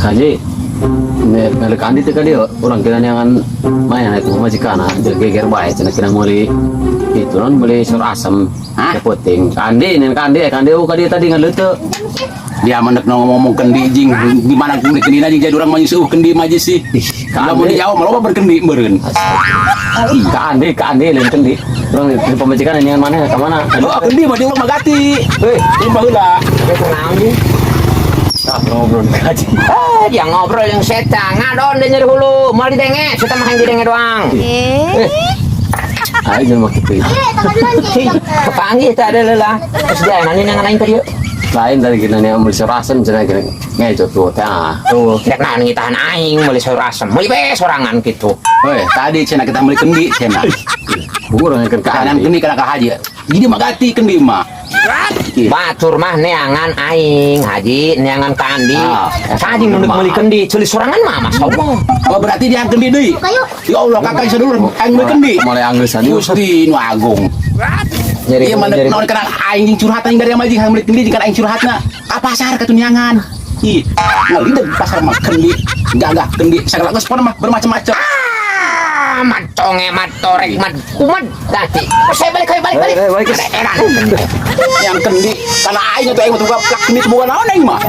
Haji, ne kandi teh ka dieu urang kira neangan main itu majikan jeung geger bae cenah kira meuli itu non beli sayur asem. Hah? Puting. Kandi nih kandi kandi oh ka dieu tadi ngaleuteu. Dia mendek ngomong kendi jing di mana kendi kendi jeung jadi urang mah seuh kendi mah sih. Kalau mau di Jawa mah loba berkendi meureun. Ka Andi, ka Andi lain kendi. Urang di pamajikan neangan mana ka mana? Oh, kendi mah di urang mah gati. Hei, Ini baheula. ah, ngobrol ka Haji. Eh, dia ngobrol yang setan, ngadon dia nyeri hulu, mau didenge, sudah mah yang didenge doang. Eh. Ayo jangan make kitu. Kepanggih tak ada lelah. Terus dia nanya yang aing tadi. Lain tadi kita nih beli sayur asem cenah kira ngejo tuh teh. Ah. Tuh, rek naon ngitahan aing meuli sayur asem. Meuli be sorangan gitu. Woi, tadi cenah kita meuli kendi cenah. Urang yang ka Kanan Andi. Kendi kana ka haji. Jadi mah gati kendi mah. Ih. Batur mah neangan aing, Haji, neangan kandi. Ah, Haji nunduk meuli kendi, ceuli sorangan mah mas Allah. Oh, berarti dia kendi deui. Ya Allah, kakak sedulur aing meuli kendi. Mulai anggeus Gusti nu agung. Nyeri Iya mana nyeri. Naon kana aing jeung curhat aing dari majing hayang meuli kendi jeung kana aing curhatna. Ka pasar katunyangan. Ih, ngalideg pasar mah kendi, gagah kendi, segala geus pon mah bermacam-macam. Ah, mat conge, mat torek, mat kumat dati. Saya balik, balik, balik. Eh, eh, balik. Ada eran. Yang kendi kana aing atuh aing mah tuh plak kendi teu boga naon aing mah.